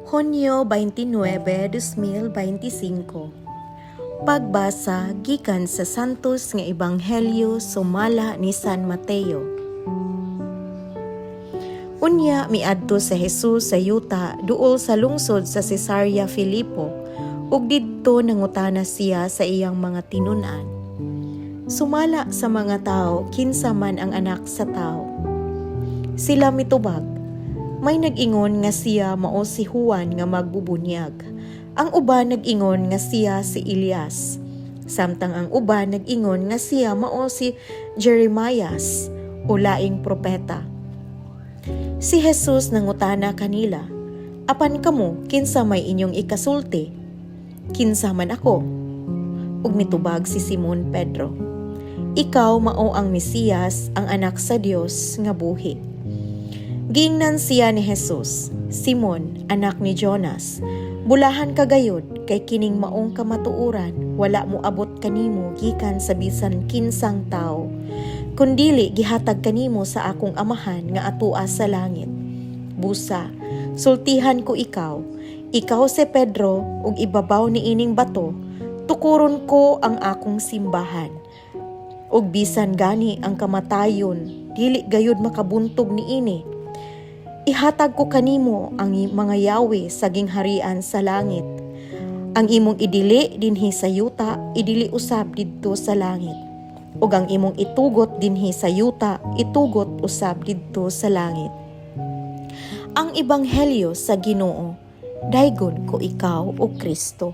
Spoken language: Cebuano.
Hunyo 29, 2025. Pagbasa gikan sa Santos nga Ebanghelyo sumala ni San Mateo. Unya miadto si Jesus sa yuta duol sa lungsod sa Cesarea Filipo ug didto nangutana siya sa iyang mga tinun-an. "Sumala sa mga tao, kinsa man ang Anak sa Tao?" Sila mitubag, "May nag-ingon nga siya mao si Juan nga magbubunyag. Ang uban nag-ingon nga siya si Elias. Samtang ang uban nag-ingon nga siya mao si Jeremias o laing propeta." Si Jesus nangutana kanila, "Apan kamo, kinsa may inyong ikasulti? Kinsa man ako?" Ug mitubag si Simon Pedro, "Ikaw mao ang Mesiyas, ang Anak sa Dios nga buhi." Giingnan siya ni Jesus, "Simon, anak ni Jonas, bulahan ka gayud, kay kining maong kamatuoran wala moabot kanimo gikan sa bisan kinsang tawo, kundili gihatag kanimo sa akong Amahan nga atua sa langit. Busa, sultihan ko ikaw, ikaw si Pedro, ug ibabaw niining bato, tukuron ko ang akong simbahan. Ug bisan gani ang kamatayon, dili gayud makabuntog niini. Ihatag ko kanimo ang mga yawi sa gingharian sa langit. Ang imong idili dinhi sa yuta, idili usab didto sa langit. Ug ang imong itugot dinhi sa yuta, itugot usab didto sa langit." Ang Ebanghelyo sa Ginoo. Daygon ko ikaw, o Kristo.